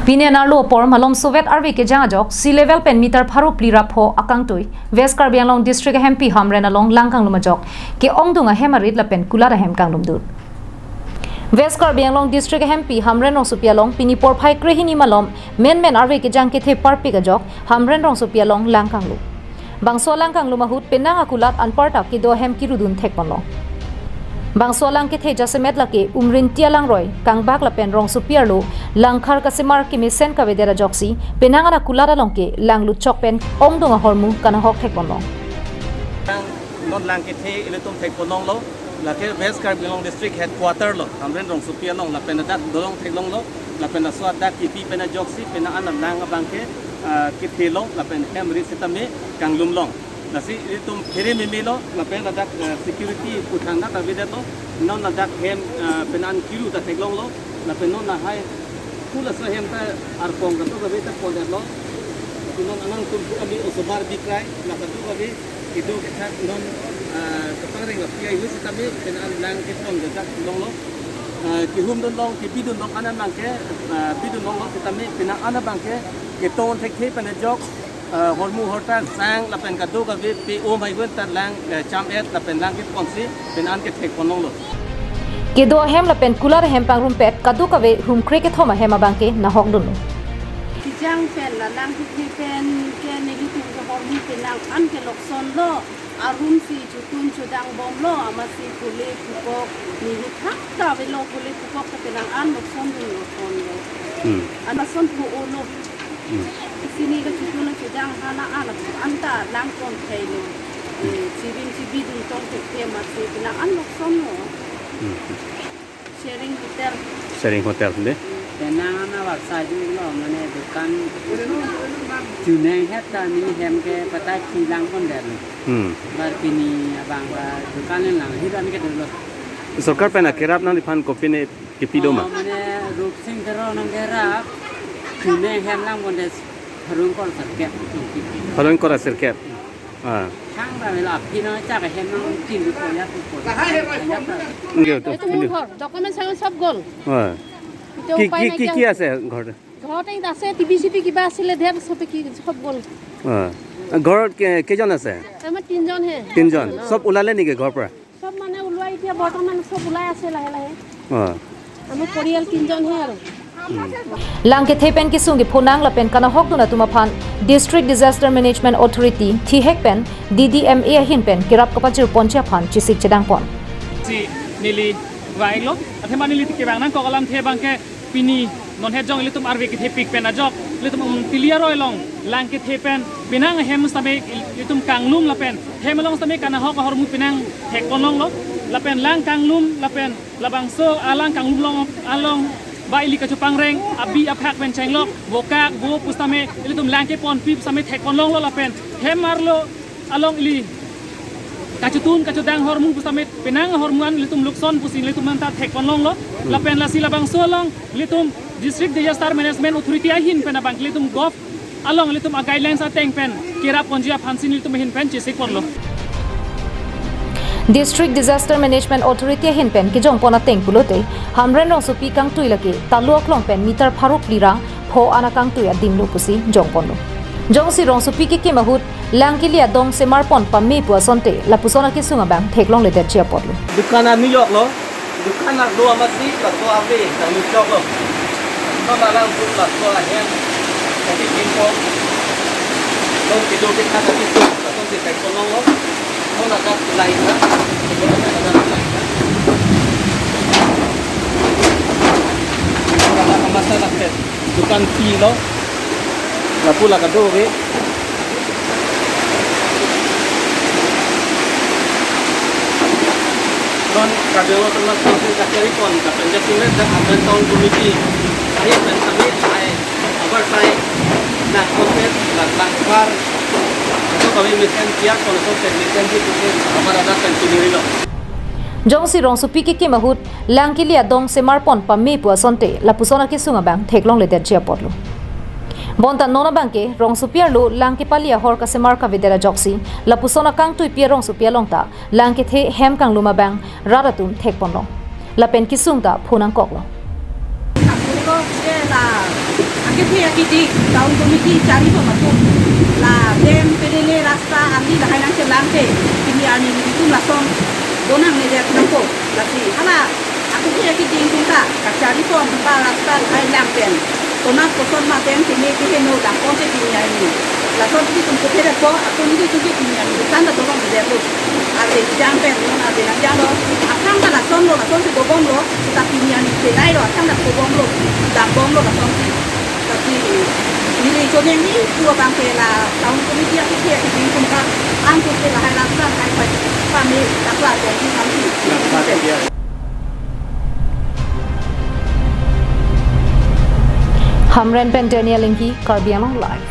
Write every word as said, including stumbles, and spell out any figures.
Pini an arlo apor malomsovet arve kejang ajok, sea level pen meter pharo phli ra pho akangtui, West Karbi Anglong District ahempi Hamren along lang kanglum ajok, ke-ongdung ahem arit lapen kulat ahem kanglumdun. West Karbi Anglong District ahempi Hamren rongsopi along pini porphai krehini malom menmen arve kejang kethe parpik ajok, Hamren rongsopi along lang kanglum. Bangso alang kanglum ahut penang akulat anparta kedo ahem kirudun thekponlong. Bangso alang kethe jasemet lake Umrinti alangroi, Kangbak lapen rongsopi arlo langkhar kasemar kemesen kavedet ajoksi, penang an akulat along ke lang lutchok pen ongdung ahormu kanahok thekponlong. Non lang kethe ilitum thekponlonglo, lake West Karbi Anglong District Headquarter lo, Hamren rongsopi along, lapen ladak dolong theklonglo, lapen laso adak kipi pen ajoksi, penang an lang abang ke, ah, kethelo, lapen hem rit sitame kanglumlong. Lasi ilitum phere memelo, lapen ladak, eh, security puthang ta kavedetlo, non ladak hem, eh, penang an kiru ta theklonglo, lapen non lahai, pu laso hem ta arkong kadokave ta pondetlo, lapen non alangtum pu kami osomar bikrai, la kadokave, kedo kethak non, ah, kapangreng api ai hu sitame, penang an lang kepon kejak longlo. Ah, kehumdunlong, kebidunlong an abang ke, ah, bidunlonglo sitame, penang an abang ke, ketong thekthe pen ajok, ah, hormu hortar sang lapen kadokave pe-om hai gun ta lang, eh, cham-et lapen lang keponsi, penang an kethekponlonglo. Kedo ahem lapen kulat ahem pangrumpet kadokave humkre kethom ahem abang ke nahokdunlo. Kejang pen la lang kethe pen ke nelitum ke hormu penang an ke loksonlo, arum si chotun chodangbomlo, amatsi pule pupok, neli thangta avelo pule pupok ke penang an loksondunlo ponlo. Hmm. An lason pu-olo. Hmm. Isi ne kachotun chodang hala ala anta lang pon thailo. Hmm. Eh, chibin chibidun tong thekthe amatsi penang an loksonlo. Hmm. Sharing Hotel. Sharing Hotel de? Penang an avarsa julo, mane dukan chuneng het ta neli hem ke patai kilang pondetlo. Hmm. Bar pini abang ba dukan lang hiran ke dolo. Sorkar pen akerap nangliphan kopine kipi do ma? Oh, mane Rupsing Teron nangkerap chuneng hem lang pondet harung kor sirkep. Harung kor sirkep. হ্যাঁ। খাং বা মেলা, আপনি নয়, চা খাই, হেন নয়, তিন রুপয়া, দু রুপয়া। Nge, to, এইটো মোৰ nge. ঘৰ, ডকুমেণ্ট চকুমেণ্ট চব গ'ল। হ্যাঁ। এতিয়া কি, উপায় কি, কি, নাইকিয়া কি হৈছে। আছে ঘৰতে? ঘৰত এই আছে, টিভি চিভি কিবা আছিলে, ধেৰ চবে কি, চব গ'ল। হ্যাঁ। ঘৰত কে-, কেইজন আছে? আমাৰ তিনিজনহে। তিনিজন। চব ওলালে নেকি ঘৰৰ পৰা? চব মানে ওলোৱা, এতিয়া বৰ্তমান চব ওলাই আছে লাহে লাহে। হ্যাঁ। আমাৰ পৰিয়াল তিনিজনহে আৰু। Lang kethe pen kesung kepho nang lapen kanahokdun atum aphan District Disaster Management Authority thihek pen D D M A ahin pen kerap kapachir ponji aphan chesik chedangpon. Si neli vanglo, athema neli kevang nangkok alamthe abang ke pini non het jong ilitum arve kethepik pen ajok, ilitum Umtili aroi along lang kethe pen penang ahem sitame ilitum kanglum lapen hem along sitame kanahok ahormu penang thekponlonglo, lapen lang kanglum lapen labangso alang kanglumlong along ba ili kachopangreng abi aphak pen chenglok, bokak bo pusitame ilitum lang keponpi pusitame thekponlonglo lapen hem arlo along ili kachotun kachodang ahormu pusitame penang ahormu an ilitum lukson pusi ilitum anta thekponlonglo. Lapen lasi labangso along ilitum District Disaster Management Authority ahin pen abang ilitum gov along ilitum a-guidelines ateng pen kerap ponji aphansi ilitum ahin pen chesikponlo. District Disaster Management Authority ahin pen kejongpon ateng pulote, Hamren rongsopi kangtui lake Talu aklong pen meter pharo phli ra pho an akangtui adim lo pusi jongponlo. Jongsi rongsopi kekim ahut lang kili adong semarpon pame pu asonte lapuson akesung abang theklongledetji apotlo. Dukan an niyoklo. Dukan arlo amatsi laso ave kangluchoklo. Kamalang pun laso ahem. Kami kimpo. Long kedo ke kata kitu. Laso si kai kolong lo. Mo ladak lain na. Ladak lain na. Ladak masa laket. Dukan pilo. Lapu la kadokave. Non Karbi Anglong Autonomous Council kachari pon, kapen jasemet dak Hamren Town Committee ahin pen kami ai abar sai dak konten dak langpar itu kami mesen tiak konsultan mesen di kusin amar adat pen sumiri lo. Jongsi rongsopi kekim ahut lang kili adong semarpon pame pu asonte lapuson akesung abang theklongledetji apotlo. Bonta non abang ke rongsopi arlo lang kepali ahor kasemar kavedet ajoksi lapuson akangtuipi arongsopi along ta lang kethe hem kanglum abang rat atum thekponlong. Lapen kesung ta pho nangkoklo. Kapuro ke la, ang Kethe akiding town committee charibom atum la dam pelele rasta ali lahai nangchelang te pini arni nelitum lason donang nedet nangpo. Lasi hala akethe akiding atum ta kacharibom ba rasta lahai lang pen tonat koson ma dam keme keheno dam ponte pini arni. Lason ilitum kethe detpo, atum ilitum ke pini arni stand ta dolong nedet lo. Arve jang pen non arve nangjanglo. Akhang ta lasonlo, lasonsi dobomlo. Seta pini arni chelai lo, akhang ta dobomlo, dambomlo lasonsi. Lasi neli choningri pu abang ke la town committee akethe akiding atum ta, antum ke lahai rasta lahai pai pame takla pen si kami. Hamren pen Daniel Ingti, Karbi Anglong Live.